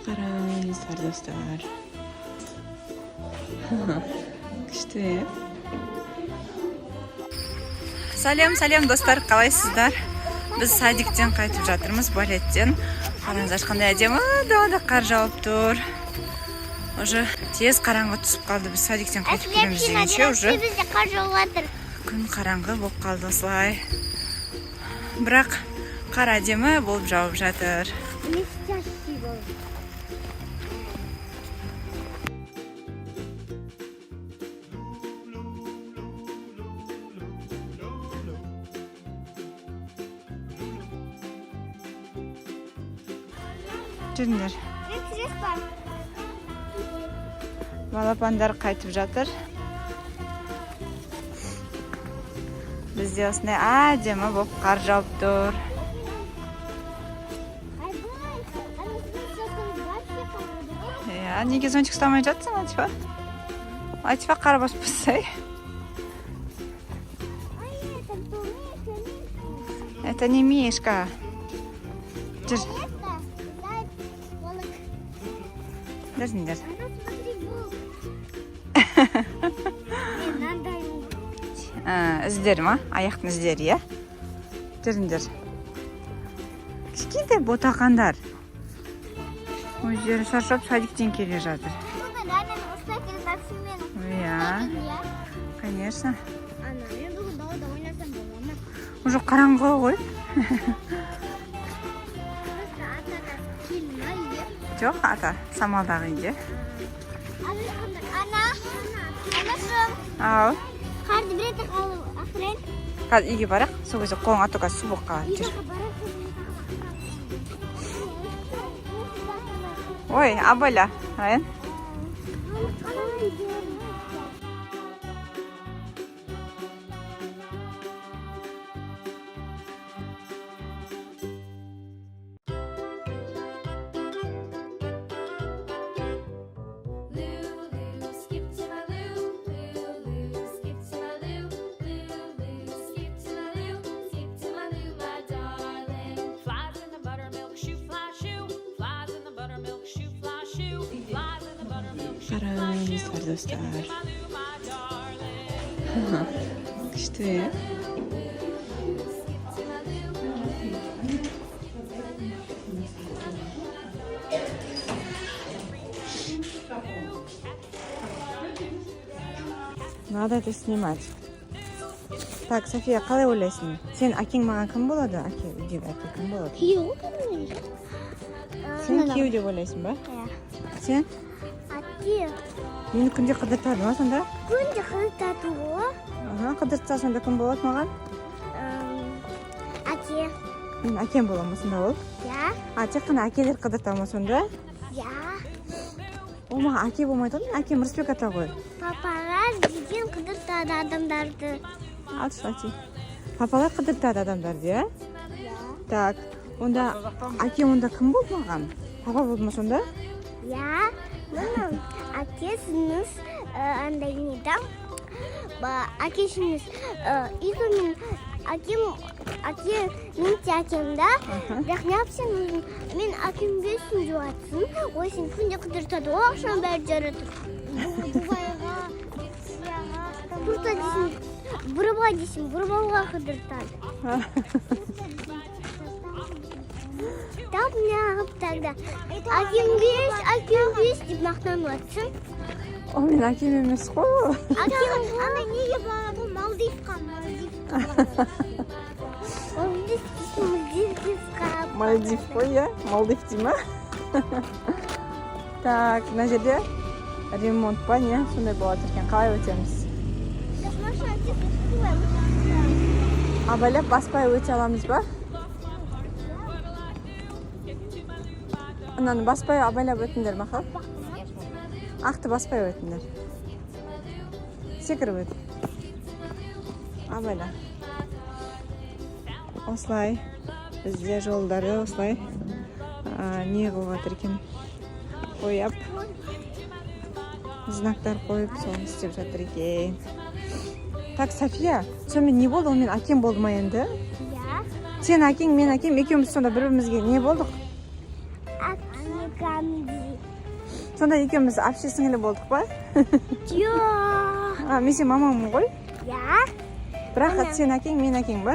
Қараңыздар, достар, күшті, иә? Сәлем, сәлем, достар! Қалайсыздар? Біз садиктен қайтып жатырмыз, балеттен. Қараңыздар, қандай әдемі! Далада қар жауып тұр. Уже тез қараңғы түсіп қалды. Біз садиктен қайтып келеміз дегенше, уже Бізде қар жауып жатыр. күн қараңғы болып қалды осылай. Бірақ қар әдемі болып жауып жатыр. Блестящий болып. Жүріңдер. Мен бар. Балапандар қайтып жатыр. Бізде осындай әдемі болып қар жауып тұр. Айбай, ана вообще қар. Иә, неге зонтик ұстамай жатсың, Латифа? Латифа, қар басып бассай. Ай, это кто? Мишка, Мишка. Это не мишка. Жүр. Это заяц, волк. Жүріңдер. Ана, смотри, волк. Мен мынандай. Іздері ма? Аяқтың іздері, иә? Жүріңдер. Кішкентай ботақандар өздері шаршап садиктен келе жатыр. Бүгін ананы ұстап келіп вообще мен. Иә. Иә. Конечно. Ана, мен бүгін далада ойнасам бола ма? Уже қараңғы ғой. Просто ата келді ма үйге? Жоқ, ата самалдағы үйде. Ана, анашым. Ау. Қарды бір рет алып ақырын. Қазір үйге барайық, сол кезде қолың, а то қазір су болып қалады. Жүр. Ой, абайла, Раян. Loo, loo, skip to my loo, loo, loo, skip to my loo, loo, loo, skip to my loo, skip to my loo, my darling. Flies in the buttermilk, shoo fly shoo. Flies in the buttermilk, shoo fly shoo. Flies in the buttermilk, shoo fly shoo. Қараңыздар, Skip достар. to my loo, my darling. Күшті, иә? Skip to my loo. Надо это снимать. Так, София, қалай ойлайсың? Сен әкең маған кім болады? Әке, үйдегі әке кім болады? Күйеу кім? Сен күйеу деп ойлайсың ба? Иә. Сен? Әке. Мені күнде қыдыртады ма сонда? Күнде қыдыртады ғой. Аха, қыдыртса, сонда кім болады маған? Әке. Мен әкем бола ма сонда ол? Иә. А, тек қана әкелер қыдырта ма сонда? Иә. Ол маған әке болмайды ғой, менің әкем Рысбек ата ғой. Папалар деген қыдыртады адамдарды. Алшы, Лати. Папалар қыдыртады адамдарды, иә? Иә. Так, онда әкем онда кім болды маған? Папа болды ма сонда? Иә. Міне, әкесіңіз андай не да? Әкесіңіз үйге мен әкем, әке, мен де әкем да. Бірақ неғып сен өзің мен әкем бесін деп жатсың? Ой, сен күнде қыдыртады ғой, ақшаның бәрі жаратып. Дубайға, Грецияға. Турция дейсің, Бурабай дейсің, Бурабайға қыдыртады. Так неғып тогда әкем бес, әкем бес деп мақтанып жатсың? Ол менің әкем емес қой ол. Әкем ана неге барады ғой? Малдивқа, Малдивқа барады. Малдив дейсің, Мальдивқа. Мальдив қой, иә? Малдив дей ма? Так, мына жерде ремонт па, не сондай болып жатыр екен. Қалай өтеміз? Машина тек успеваем. Абайлап баспай өте аламыз ба? Мынаны баспай абайлап өтіңдер, мақал. Ақты баспай өтіңдер. Секіріп өт. Абайла. Осылай бізде жолдары осылай не қылып жатыр екен, бояп, знактар қойып, соны істеп жатыр екен. Так, София, сонымен не болды? Ол менің әкем болды ма енді? Иә. Сен әкең, мен әкем, екеуміз сонда бір бірімізге не болдық? Кәдімгідей. Сонда екеуміз әпше сіңілі болдық па? Жоқ. А, мен сенің мамаңмын ғой. Иә. Бірақ Міне. Сен әкең, мен әкең ба?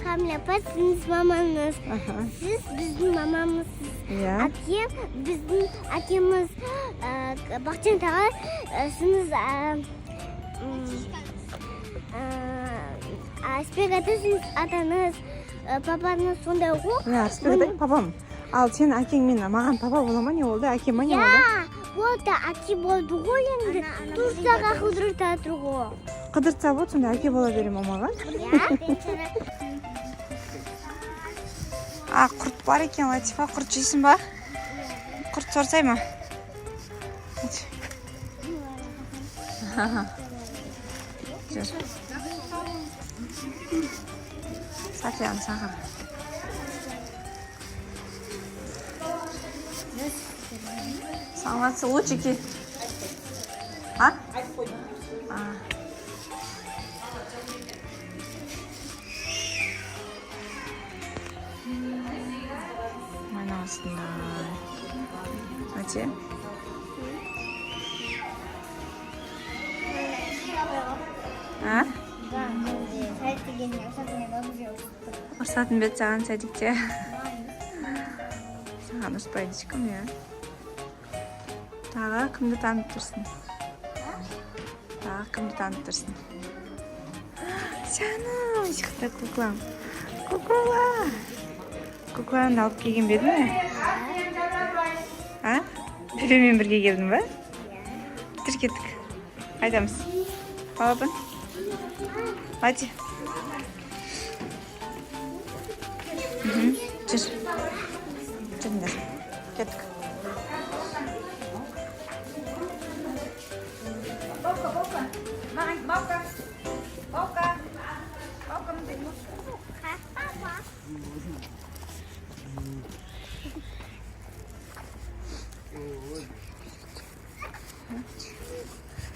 Камила апа, сіздің мамаңыз. Аха. Сіз біздің мамамызсыз. Иә. Әкем біздің әкеміз, Бақытжан аға, сіздің Аспек ата, сіздің атаңыз, папаңыз сондай ғой. Иә, Арысбек ата папам. Ал сен әкең мен маған папа бола ма, не болды? Әкем ма, не болды? Иә, болды, әке болды ғой енді. Турцияға қыдырта тұр ғой. Қыдыртса болды, сонда әке бола бере ма маған? Иә. А, құрт бар екен, Латифа, құрт жейсің ба? Құрт сорсай ма? Жүр. Софияны шақыр. Саламатсыз, лучики. А? А. Мына осындай. Әте. А? Ұрсатын бе еді саған садикте? Саған ұрыспайды ешкім, иә. Тағы кімді танып тұрсың? Тағы кімді танып тұрсың? Жаным, шықты куклам. Кукла. Кукланы алып келген бе едің бе? А? Бебемен бірге келдің ба? Жүр, кеттік. Қайдамыз? Балапан. Лати. Жүр. Жүріңдер. Кеттік. Баука, баука. Маған, баука. Баука. Баука, мындай.